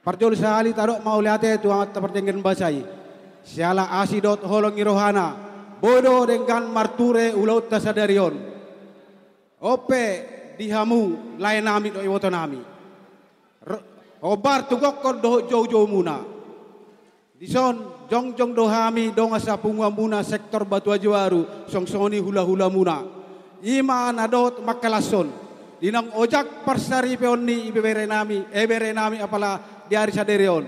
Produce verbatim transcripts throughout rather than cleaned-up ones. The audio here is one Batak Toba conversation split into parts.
Parjolo sahali tadok mauliate tu Amanta pardenggan basa i. Siala asi dohot holong ni rohana, boi do denggan marture ulaonta sadari on. On pe di hamu laenami dohot ibotonami, hombar tu gokhon dohot joujoumuna. Dison jongjong do hami dongan sapunguanmuna sektor Batu Aji Baru, songon i hulahulamuna. I ma na dohot mangkalashon di naung ojak parsaripeon ni ibeberenami, eh, berenami apala di ari sadari on.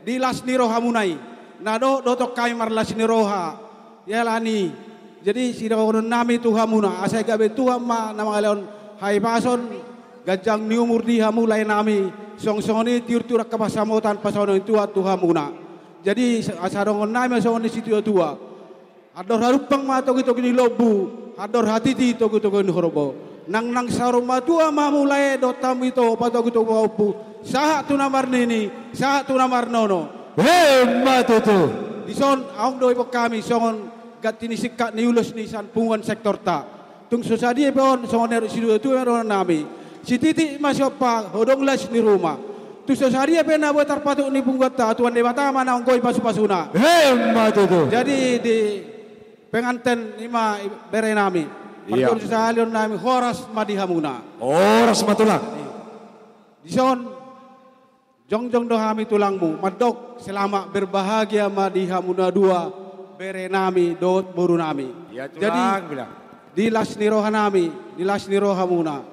Di las ni rohamuna i, na dohot do tong hami marlas ni roha. Ia alani, jadi sidohononnami tu hamuna, asa gabe Tuhan ma na mangalehon hahipason, ganjang ni umur di hamu laenami, songon i tiur-tiur angka pansamotan pasahaton ni Tuhan tu hamuna. Jadi asa dohononnami ma songon ni situatua: Andor hadumpang ma togutogu ni lombu, andor hatiti togutogu ni horbo. Nangnang saur matua ma hamu lae dohot hamu ito patogutogu pahompu, sahat tu na marnini, sahat tu na marnono. Emma tutu. Dison adong do iboto hami songon ganti ni singkat ni ulos ni sian punguan sektorta. Tung so sadia pe on songon nidok ni situatua dohononnami: Sititik ma siompa, hodong las ni ruma. Tung so sadia pe na boi tarpatuk di punguanta, Tuhan Debata ma na manggoi pasupasuna. Emma tutu. Jadi di penganten i ma berenami. Iya. Parjolo sahali dohononnami, horas ma di hamuna. Horas ma tulang. Dison jongjong do hami tulangmu mandok selamat berbahagia ma di hamu na dua, berenami dohot borunami. Iya, tulang. Jadi di las ni rohanami, di las ni rohamuna,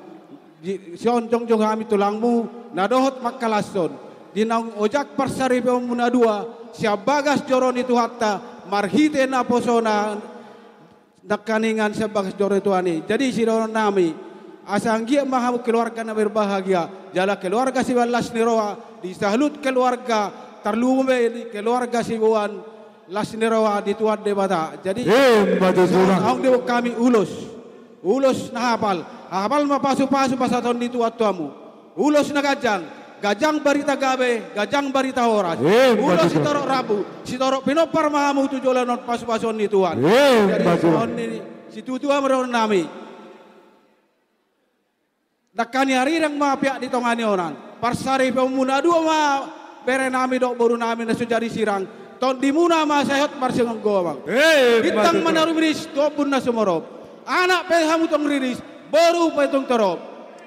dison jongjong hami tulangmu na dohot mangkalashon di naung ojak parsaripeonmu na dua sian bagas joro ni Tuhanta marhite naposona nangkiningan sian bagas joro ni Tuhan i. Jadi sidohononnami, asa anggiat ma hamu keluarga na berbahagia jala keluarga sibahen las ni roha di saluhut keluarga, tarlumobi di keluarga siboan las ni roha di Tuhan Debata. Jadi emma tutu, tulang. Adong do iboto hami ulos, ulos na hapal. Hapal ma pasupasu pasahaton ni Tuhan tu hamu. Ulos na ganjang, ganjang barita gabe, ganjang barita horas. Emma tutu. Ulos sitorop rambu, sitorop pinompar ma hamu tu joloan on pasupasuon ni Tuhan. Emma tutu. Jadi songon i situatua ma dohononnami. Dangka ni arirang ma peak di tonga ni onan. Parsaripeonmu na dua ma berenami dohot borunami na so jadi sirang, tondimuna ma sai hot marsigomgoman. Emma tutu. Bintang ma na rumiris tu ombun na sumorop. Anak pe hamu tong riris, boru pe tong torop.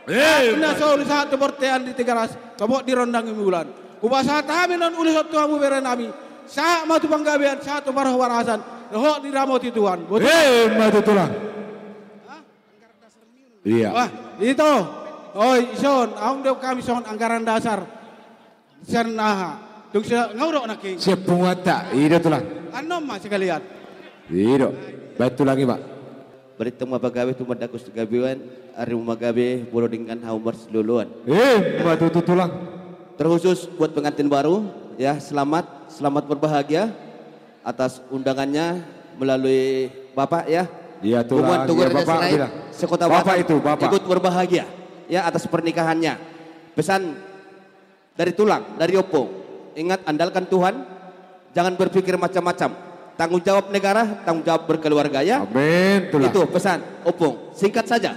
Emma tutu. Anak na solu sahat tu bontean di Tigaras, tobok di rondang ni bulan. Hupasahat hami annon ulos on tu hamu berenami, sahat ma tu panggabean, sahat tu parhorasan dohot diramoti Tuhan. Botima. Emma tutu, tulang. Hah? Iya. Wah, ito. Oi, dison adong do iboto hami songon anggaran dasar sian aha? Tung sian, nga hudok nangkin. Sian punguanta, i do, tulang. Annon ma sekalian. I do. Baen tulang i ma. Balintang ma pagabe, tumandangkos gabean, arimu ma gabe, molo denggan hamu marsiloloan. Emma tutu, tulang. Terkhusus buat pengantin baru, ya, selamat, selamat berbahagia atas undangannya melalui Bapak, ya. Iya, tulang. Dukungan Tugu Raja Sirait, Bapak, bilang. Sekota Batam, Bapak itu, Bapak. Ikut berbahagia, ya, atas pernikahannya. Pesan dari tulang, dari Ompung. Ingat, andalkan Tuhan, jangan berpikir macam-macam. Tanggung jawab negara, tanggung jawab berkeluarga, ya. Amin, tulang. Itu pesan Ompung. Singkat saja.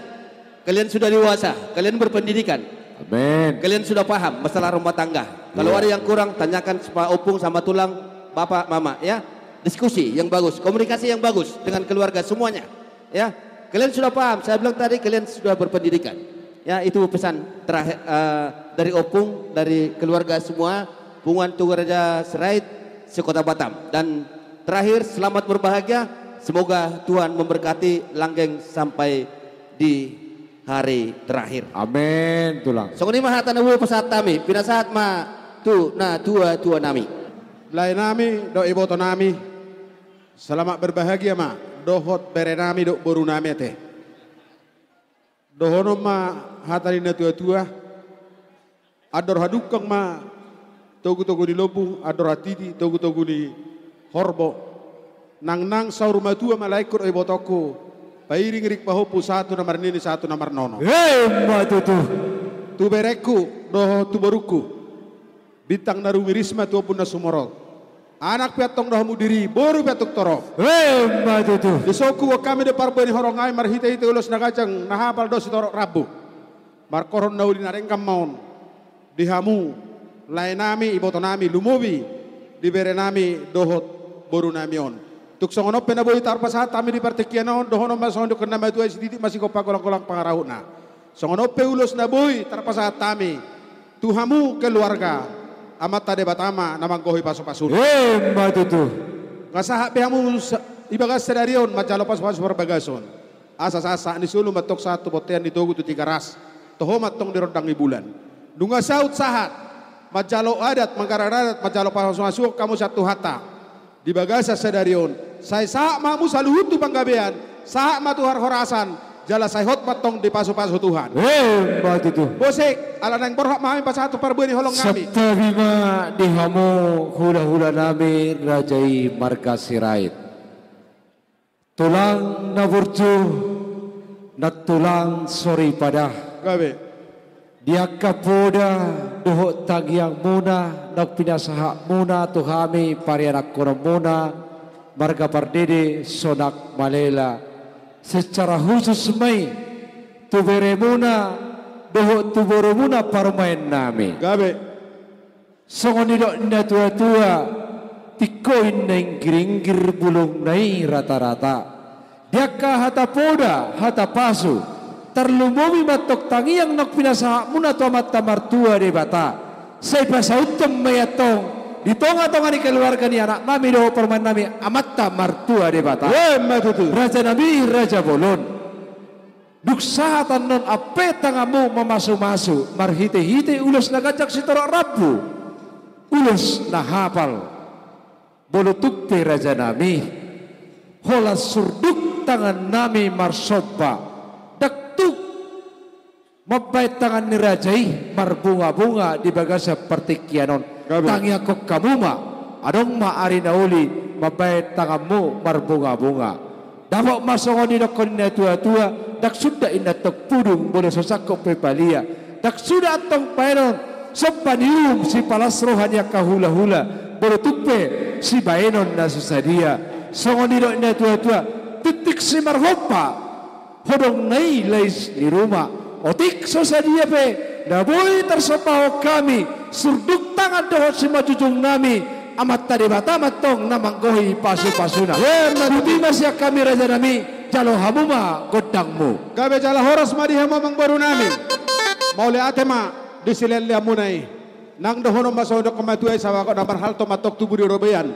Kalian sudah dewasa, kalian berpendidikan. Amin. Kalian sudah paham masalah rumah tangga. Kalau ada yang kurang, tanyakan sama Ompung, sama tulang, bapak, mama, ya. Diskusi yang bagus, komunikasi yang bagus dengan keluarga semuanya. Ya, kalian sudah paham, saya bilang tadi kalian sudah berpendidikan. Ya, itu pesan terakhir, eh, dari Ompung, dari keluarga semua, Punguan Tugu Raja Sirait, sekota Batam. Dan terakhir, selamat berbahagia. Semoga Tuhan memberkati langgeng sampai di hari terakhir. Amin, tulang. Songon i ma hata na boi pasahat hami, pinasahat ma tu natuatuanami. Laenami dohot ibotonami, selamat berbahagia ma dohot berenami dohot borunami ate. Dohonon ma hata ni natuatua: Andor hadumpang ma togutogu ni lombu, andor hatiti togutogu ni horbo. Nangnang saur matua ma laengku dohot ibotongku, pairingiring pahompu sahat tu na marnini sahat tu na marnono. Emma tutu. Tu berengku dohot tu borungku, bintang na rumiris ma tu ombun na sumorop. Anak pe antong do hamu diri, boru pe antong torop. Emma tutu. Dison huboan hami do parbue ni horong nami marhitehite ulos na ganjang na hapal dohot sitorop rambu. Marhorhon na uli na denggan ma on di hamu laenami, ibotonami, lumobi di berenami dohot borunami on. Tung songon on pe na boi tarpasahat hami di partingkian on, dohonon ma songon didok ni na matua i: Sititi ma sigompa, golanggolang pangarahutna. Songon on pe ulos na boi tarpasahat hami tu hamu keluarga, Amanta Debata ma na manggohi pasupasuna. Emma tutu. Nga sahat be hamu sa-, di bagas sadari on manjalo pasupasu parbagason. Asa sahat, sahat ni solu ma antong sahat tu bontean ni togu tu Tigaras, toho ma antong di rondang ni bulan. Nunga saut sahat manjalo adat, manggarar adat, manjalo pasu-, pasu-, pasupasu hamu sian Tuhanta di bagasan sadari on. Sai sahat ma hamu saluhut tu panggabean, sahat ma tu parhorasan, jala sai hot ma antong dipasupasu Tuhan. Emma tutu. Bosek, ala naeng borhat ma hami pasahat tu parbue ni holongnami. Santabi ma di hamu hulahulanami raja i marga Sirait. Tulang na burju, nantulang soripada. Gabe. Di angka poda dohot tangiangmuna naung pinasahatmuna tu hami parianakkononmuna marga Pardede Sonak Malela, secara khusus ma i tu beremuna dohot tu borumuna parumaennami. Gabe. Songon nidok ni na tuatua, tingko inna inggir-inggir, bulungna i rata-rata. Di angka hata poda, hata pasu, tarlumobi ma antong tangiang naung pinasahatmuna tu Amanta Martua Debata. Sai pasauthon ma i antong di tonga-tonga ni keluarga ni anaknami dohot parumaennami Amanta Martua Debata. Emma tutu. Rajanami, raja bolon. Dung sahat annon ampe tanganmu mamasumasu marhitehite ulos na ganjang sitorop rambu, ulos na hapal. Molo tung pe rajanami, holan surduk tangannami marsomba, ndang tuk mambahen tangan ni raja i marbungabunga di bagasan partingkian on. Gabe. Tangiangkon hamu ma, adong ma ari na uli mambahen tanganmu marbungabunga. Dapot ma songon nidokkon ni na tuatua, ndang sundat inna antong pudung molo so sangkot pe palia. Ndang sundat antong bahenon somba ni uhum sipalas roha ni angka hulahula molo tung pe sibahenon na so sadia. Songon nidok ni na tuatua, tintin simarhompa, hodongna i lais ni ruma. Otik so sadia pe na boi tarsombahon hami, surduk tangan dohot simanjujungnami, Amanta Debata ma antong na manggohi pasupasuna. Emma tutu. Boti ma sian hami rajanami, jalo hamu ma gondangmu. Gabe, jala horas ma di hamu amangborunami. Mauliate ma di silehonmuna i. Nang dohonon ma songon didok ni na matua i: Sabagot na marhalto ma antong tubu di robean.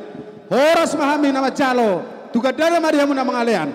Horas ma hami na manjalo, tu gandana ma di hamu na mangalean.